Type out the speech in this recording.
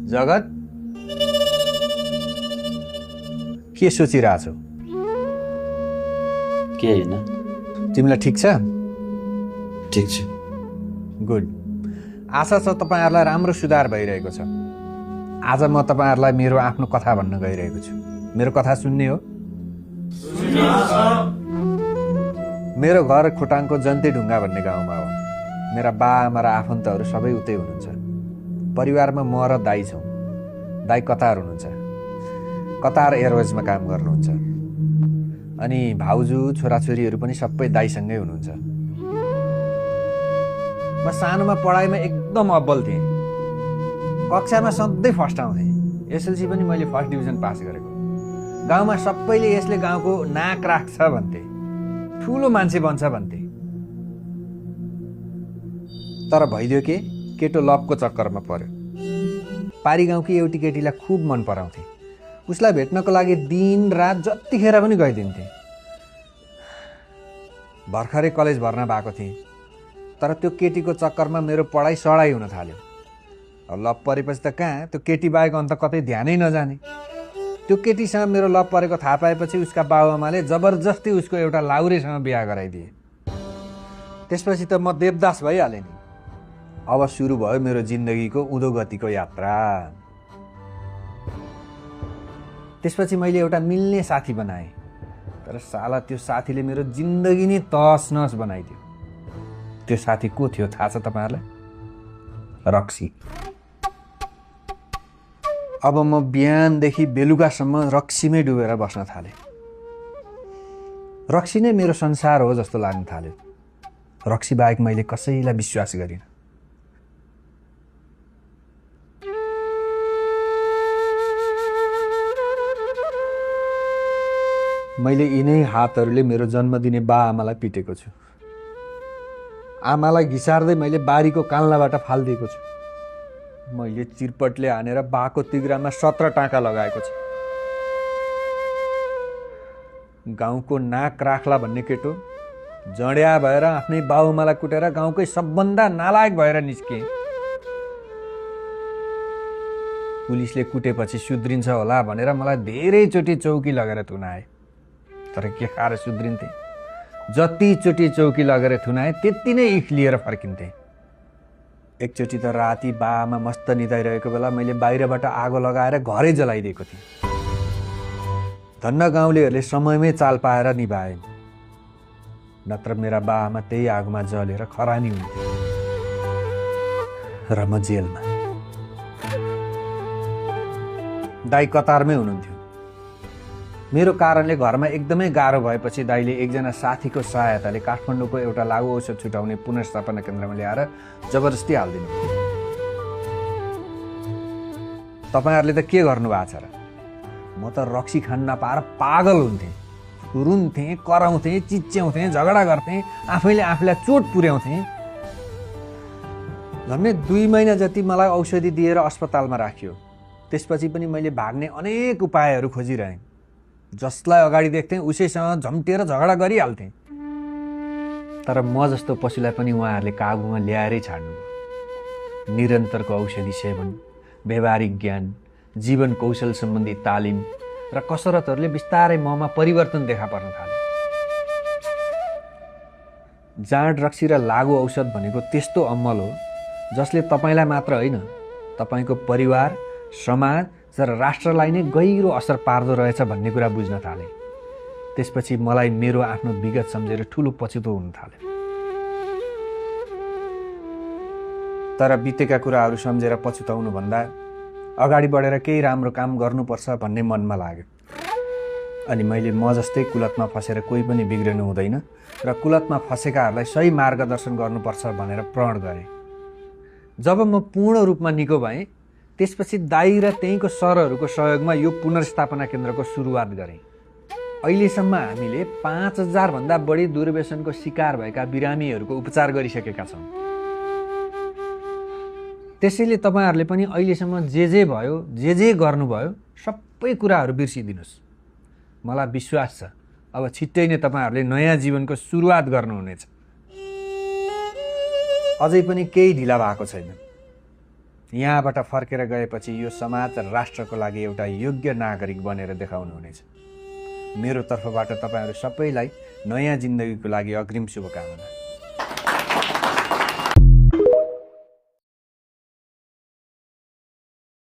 जगत के सोचिरहेछौ? के हैन, तिमीलाई ठिक छ? ठिक छ। गुड। आशा छ तपाईहरुलाई राम्रो सुधार भइरहेको छ। आज म तपाईहरुलाई मेरो आफ्नो कथा भन्न गइरहेको छु। मेरो कथा सुन्ने हो? मेरो घर खोटाङको जन्ते ढुङ्गा भन्ने गाउँमा हो। मेरा बाआमा र आफन्तहरू सबै उतै हुनुहुन्छ। परिवारमा म र दाइ छौँ। दाइ कतार हुनुहुन्छ, कतार एयरवेजमा काम गर्नुहुन्छ। अनि भाउजू छोराछोरीहरू पनि सबै दाइसँगै हुनुहुन्छ। म सानोमा पढाइमा एकदम अब्बल थिएँ। कक्षामा सधैँ फर्स्ट आउँथेँ। एसएलसी पनि मैले फर्स्ट डिभिजन पास गरेको। गाउँमा सबैले यसले गाउँको नाक राख्छ भन्थे, ठुलो मान्छे बन्छ भन्थे। तर भइदियो के, केटो लभको चक्करमा पर्यो। पारी गाउँकी एउटी केटीलाई खुब मन पराउँथे। उसलाई भेट्नको लागि दिन रात जतिखेर पनि गइदिन्थे। भर्खरै कलेज भर्ना भएको थिएँ। तर त्यो केटीको चक्करमा मेरो पढाइ सडाइ हुन थाल्यो। लभ परेपछि त कहाँ, त्यो केटी बाहेक अन्त कतै ध्यानै नजाने। त्यो केटीसँग मेरो लभ परेको थाहा पाएपछि उसका बाबुआमाले जबरजस्ती उसको एउटा लाउरेसँग बिहा गराइदिए। त्यसपछि त म देवदास भइहालेँ नि। अब सुरु भयो मेरो जिन्दगीको उँधो गतिको यात्रा। त्यसपछि मैले एउटा मिल्ने साथी बनाएँ। तर साला त्यो साथीले मेरो जिन्दगी नै तहस नहस बनाइदियो। त्यो साथी को थियो थाहा छ तपाईहरुलाई? रक्सी। अब म बिहानदेखि बेलुकासम्म रक्सीमै डुबेर बस्न थालेँ। रक्सी नै मेरो संसार हो जस्तो लाग्न थाल्यो। रक्सी बाहेक मैले कसैलाई विश्वास गरिनँ। मैले यिनै हातहरूले मेरो जन्म दिने बाआमालाई पिटेको छु। आमालाई घिसार्दै मैले बारीको कान्लाबाट फालिदिएको छु। मैले चिरपटले हानेर बाको तिग्रामा 17 टाँका लगाएको छु। गाउँको नाक राख्ला भन्ने केटो जड्या भएर आफ्नै बाउमालाई कुटेर गाउँकै सबभन्दा नालायक भएर निस्के। पुलिसले कुटेपछि सुध्रिन्छ होला भनेर मलाई धेरैचोटि चौकी लगेर थुनाए। तर के खाएर सुध्रिन्थे? जतिचोटि चौकी लगेर थुनाए त्यति नै इख लिएर फर्किन्थे। एकचोटि त राति बाआमा मस्त निदाइरहेको बेला मैले बाहिरबाट आगो लगाएर घरै जलाइदिएको थिएँ। धन्न गाउँलेहरूले समयमै चाल पाएर निभाए, नत्र मेरा बाआमा त्यही आगोमा जलेर खरानी हुन्थे र म जेलमा। दाइ कतारमै हुनुहुन्थ्यो। मेरो कारणले घरमा एकदमै गाह्रो भएपछि दाइले एकजना साथीको सहायताले काठमाडौँको एउटा लागु औषध छुटाउने पुनर्स्थापना केन्द्रमा ल्याएर जबरजस्ती हालिदिनु। तपाईहरुले त के गर्नु भएको छ र? म त रक्सी खान नपाएर पागल हुन्थेँ। रुन्थेँ, कराउँथेँ, चिच्याउँथेँ, झगडा गर्थेँ, आफैले आफूलाई चोट पुर्याउँथेँ। झन्डै 2 महिना जति मलाई औषधि दिएर अस्पतालमा राखियो। त्यसपछि पनि मैले भाग्ने अनेक उपायहरू खोजिरहेँ। जसलाई अगाडि देख्थेँ उसैसँग झम्टिएर झगडा गरिहाल्थेँ। तर म जस्तो पशुलाई पनि उहाँहरूले काबुमा ल्याएरै छाड्नुभयो। निरन्तरको औषधि सेवन, व्यवहारिक ज्ञान, जीवन कौशल सम्बन्धी तालिम र कसरतहरूले बिस्तारै ममा परिवर्तन देखा पर्न थाल्यो। जाँड रक्सी र लागु औषध भनेको त्यस्तो अमल हो जसले तपाईँलाई मात्र होइन, तपाईँको परिवार, समाज र राष्ट्रलाई नै गहिरो असर पार्दो रहेछ भन्ने कुरा बुझ्न थाले। त्यसपछि मलाई मेरो आफ्नो विगत सम्झेर ठुलो पछुतो हुन थाल्यो। तर बितेका कुराहरू सम्झेर पछुताउनु भन्दा अगाडि बढेर केही राम्रो काम गर्नुपर्छ भन्ने मनमा लाग्यो। अनि मैले म जस्तै कुलतमा फसेर कोही पनि बिग्रनु हुँदैन र कुलतमा फसेकाहरूलाई सही मार्गदर्शन गर्नुपर्छ भनेर प्रण गरेँ। जब म पूर्ण रूपमा निको भएँ त्यसपछि दाइ र त्यहीँको सरहरूको सहयोगमा यो पुनर्स्थापना केन्द्रको सुरुवात गरेँ। अहिलेसम्म हामीले 5000 भन्दा बढी दुर्व्यसनको शिकार भएका बिरामीहरूको उपचार गरिसकेका छौँ। त्यसैले तपाईहरुले पनि अहिलेसम्म जे भयो, जे गर्नुभयो सबै कुराहरू बिर्सिदिनुस्। मलाई विश्वास छ अब छिट्टै नै तपाईहरुले नयाँ जीवनको सुरुवात गर्नुहुनेछ। अझै पनि केही ढिला भएको छैन। यहाँबाट फर्केर गएपछि यो समाज र राष्ट्रको लागि एउटा योग्य नागरिक बनेर देखाउनुहुनेछ। मेरो तर्फबाट तपाईँहरू सबैलाई नयाँ जिन्दगीको लागि अग्रिम शुभकामना।